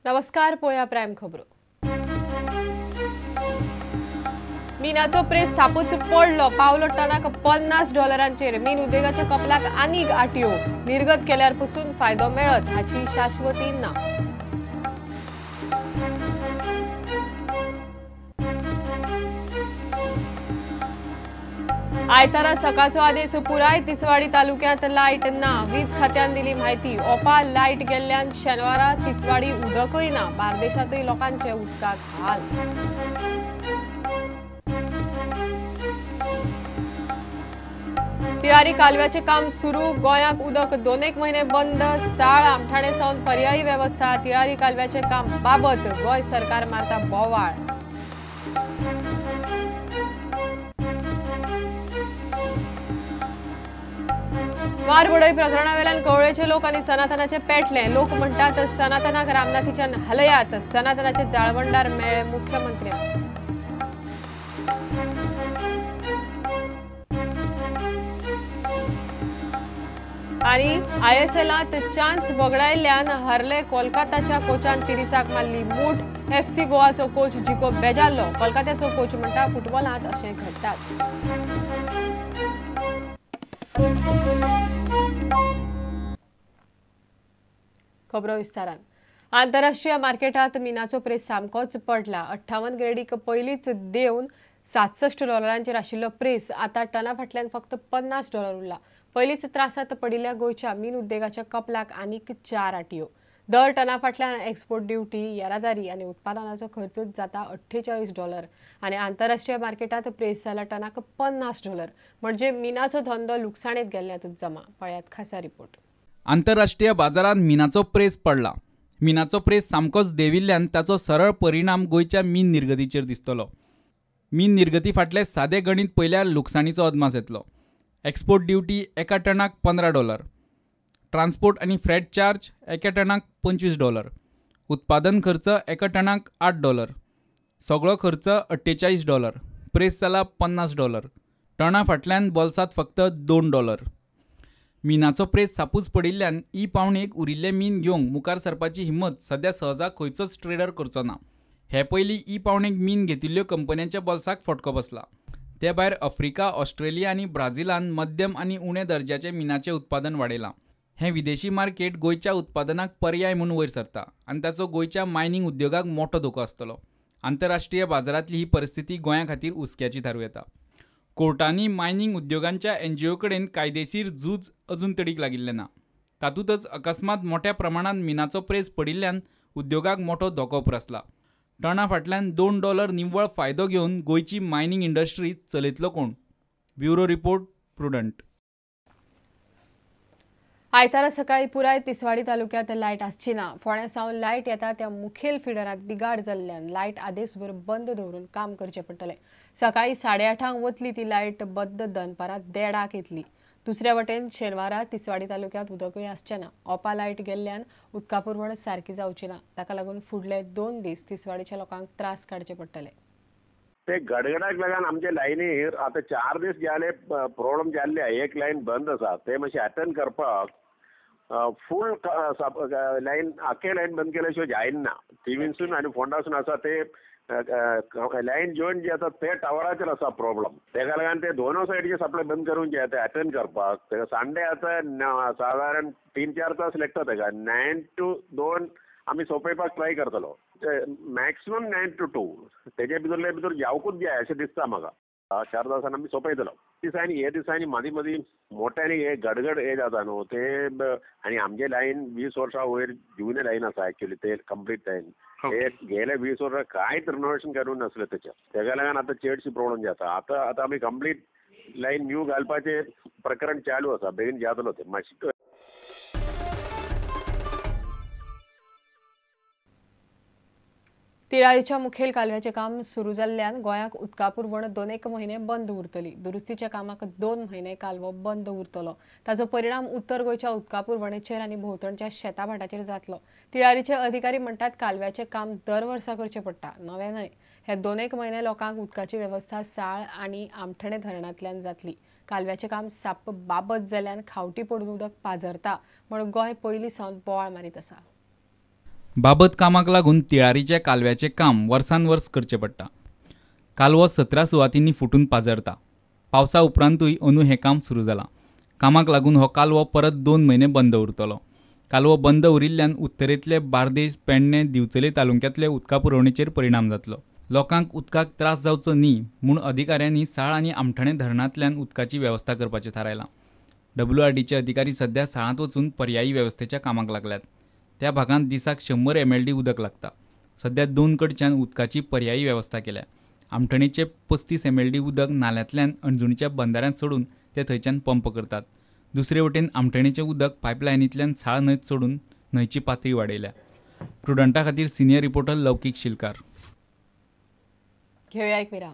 नमस्कार, पळोवया प्रायम खबरो। मिनाचो प्रेस सापूच पडलो, पावलो टनाक $50 मीन उद्देगाच्या कपलाक आनीक आटयो, निर्गत केल्यार पसून फायदो मेळत हाची शाश्वती ना। आयतारा सकाळचो आदेश पुराय तिसवाडी तालुक्यात लायट ना, वीज खात्यान दिली म्हायती। ओपा लायट गेल्ल्यान शेनवारा तिसवाडी उदकय ना, बार्देशांतय लोकांचे उदकाक हाल। तिळारी कालव्याचे काम सुरू, गोंयाक उदक 2 महिने बंद, साळ आमठाणे सावन पर्यायी वेवस्था। तिळारी कालव्याचे काम बाबत, गोंय सरकार मारता बोवाळ। मारबडय प्रकरणावेल्यान कवळेचे लोक आनी सनातनाचे पेटले। लोक म्हणटात सनातनाक रामनाथीच्यान हलयात, सनातनाचे जाळवणदार मेळ्ळे मुख्यमंत्र्यांक। आनी आयएसएलांत चान्स वगडायल्ल्यान हरले कोलकाताच्या कोचान पिरिसाक मारली मूठ। एफसी गोवाचो कोच जिको बेजारलो, कोलकात्याचो कोच म्हणटा फुटबॉलांत अशें घडटाच। खबरो विस्तारान। आंतरराष्ट्रीय मार्केटात मिनाचो प्रेस सामकोच पडला। 58 ग्रेडीक पयलींच देवन $67 आशिल्लो प्रेस आतां टना फाटल्यान फक्त $50 उरला। पयलींच त्रासांत पडिल्ल्या गोंयच्या मीन उद्देगाच्या कपलाक आनीक 4 आटयो। दर टना फाटल्यान एक्सपोर्ट ड्युटी, येरादारी आनी उत्पादनाचो खर्च जाता $48 आनी आंतरराष्ट्रीय मार्केटात प्रेस जाला टनाक $50, म्हणजे मिनाचो धंदो लुकसाणेत गेल्ल्यातच जमा। पळयात खासा रिपोर्ट। आंतरराष्ट्रीय बाजारात मिनाचो प्रेस पडला। मिनाचो प्रेस सामकोच देविल्ल्यान ताचो सरळ परिणाम गोंयच्या मीन निर्गतीचेर दिसतलो। मीन निर्गती फाटले सादे गणित पळयल्यार लुकसाणीचो अदमास येतलो। एक्सपोर्ट ड्युटी एका टनाक $15, ट्रान्सपोर्ट आनी फ्रेट चार्ज एका टनाक $25, उत्पादन खर्च एका टनाक $8, सगळो खर्च $48, प्रेस जाला $50, टना फाटल्यान बोल्सांत फक्त $2। मिनाचो प्रेस सापूच पडिल्ल्यान ई पावणेक उरिल्लें मीन घेवंक मुखार सरपाची हिम्मत सद्या सहजा खंयचोच ट्रेडर करचो ना। हे पयलीं ई पावणेक मीन घेतिल्ल्यो कंपन्यांच्या बोल्साक फटको बसला। ते भायर आफ्रिका, ऑस्ट्रेलिया आनी ब्राझिलान मध्यम आनी उणे दर्जाचे मिनाचें उत्पादन वाडयलां। हें विदेशी मार्केट गोंयच्या उत्पादनाक पर्याय म्हूण वयर सरता आनी ताचो गोंयच्या मायनिंग उद्योगाक मोठो धोको आसतलो। आंतरराष्ट्रीय बाजारांतली ही परिस्थिती गोंया खातीर हुस्क्याची थारूं येता। कोर्टांनी मायनिंग उद्योगांच्या एनजीओ कडेन कायदेशीर झूज अजून तडीक लागिल्लें ना। तातूंतच अकस्मात मोठ्या प्रमाणांत मिनाचो प्रेस पडिल्ल्यान उद्योगाक मोठो धोको उप्रासला। टना फाटल्यान $2 निव्वळ फायदो घेवन गोंयची मायनिंग इंडस्ट्री चलयतलो कोण? Bureau report, Prudent. आयतारा सकाळी पुराय तिसवाडी तालुक्यात लायट आसची ना। फोंड्या सावन लायट येता त्या मुखेल फिडरांत बिगाड जाल्ल्यान लायट आदेसभर बंद दवरून काम करचें पडटलें। सकाळी 8:30 वतली ती लायट बद्द दनपारां 1:30 येतली। दुसऱ्या वटेन शेनवारा तिसवाडी तालुक्यात उदकय आसचें ना। ओपा लायट गेल्ल्यान उदका पुरवण सारकी जावची ना। ताका लागून फुडले 2 दीस तिसवाडीच्या लोकांक त्रास काडचे पडटले। ते गडगडाक लागून आमचे लायनीर आतां 4 दीस जाले प्रॉब्लम जाल्ले, एक लायन बंद आसा, ते मातशें अटेंड करपाक फूल लायन आख्खे लायन बंद केल्या शिवाय जायना। थिवींसून आनी फोंडासून आसा ते लायन जॉईन जे आसा ते टावराचेर आसा प्रॉब्लम, तेका लागून ते दोनों सायडीचे सप्लाय बंद करून जे ते अटेंड करपाक तेका संडे आतां सादारण 3-4 तास लागता तेका। 9 to 2 आमी सोंपेवपाक ट्राय करतलो, मॅक्सिमम 9 to 2 तेजे भितरले भितर जावकूच जाय अशें दिसता म्हाका। 4 तासान आमी सोंपयतलो। दिसांनी हे दिसांनी मदीं मदीं मोठ्यानी हे गडगड हे जाता न्हू ते, आनी आमचे लायन 20 वर्सां वयर जुने लायन आसा एक्चुअली, ते कंप्लीट लायन हे गेले 20 वर्सां कांयच रिनोवेशन करूंक नासलें तेचें, तेका लागून आतां चडशी प्रॉब्लम जाता। आतां आतां आमी कंप्लीट लायन न्यू घालपाचें प्रकरण चालू आसा, बेगीन जातलो तें मातशें। तिळारीच्या मुखेल कालव्याचें काम सुरू जाल्ल्यान गोंयाक उदका पुरवण 2 महिने बंद उरतली। दुरुस्तीच्या कामाक 2 महिने कालवो बंद उरतलो। ताचो परिणाम उत्तर गोंयच्या उदका पुरवणेचेर आनी भोंवतणच्या शेताभाटाचेर जातलो। तिळारीचे अधिकारी म्हणटात कालव्याचें काम दर वर्सा करचें पडटा, नवें न्हय। हे 2 महिने लोकांक उदकाची वेवस्था साळ आनी आमठणे धरणांतल्यान जातली। कालव्याचें काम साप्प बाबत जाल्ल्यान खावटी पडून उदक पाजरता म्हूण गोंय पयलीं सावन बोवाळ मारीत आसा। बाबत कामाक लागून तिळारीच्या कालव्याचें काम वर्सान वर्स करचें पडटा. कालवो 17 सुवातींनी फुटून पाजरता. पावसा उपरांतूय अंदू हें काम सुरू जालां. कामाक लागून हो कालवो परत 2 म्हयने बंद उरतलो. कालवो बंद उरिल्ल्यान उत्तरेंतले बार्देश, पेडणें, दिवचले तालुक्यांतले उदका पुरवणेचेर परिणाम जातलो. लोकांक उदकाक त्रास जावचो न्ही म्हूण अधिकाऱ्यांनी साळ आनी आमठाणे धरणांतल्यान उदकाची वेवस्था करपाचें थारायलां. WRDचे अधिकारी सध्या साळांत वचून पर्यायी वेवस्थेच्या कामाक लागल्यात. त्या भागांत दिसाक 100 MLD उदक लागता. सध्या 2 कडच्यान उदकाची पर्यायी वेवस्था केल्या. आमठणेचे 35 MLD उदक नाल्यांतल्यान अणजुणच्या बंदाऱ्यांत सोडून ते थंयच्यान पंप करतात. दुसरे वटेन आमठणेचें उदक पायपलायनींतल्यान साळ न्हंयत सोडून न्हंयची पातळी वाडयल्या. प्रुडंटा खातीर सिनियर रिपोर्टर लौकीक शिलकार. घेऊया एक विराम.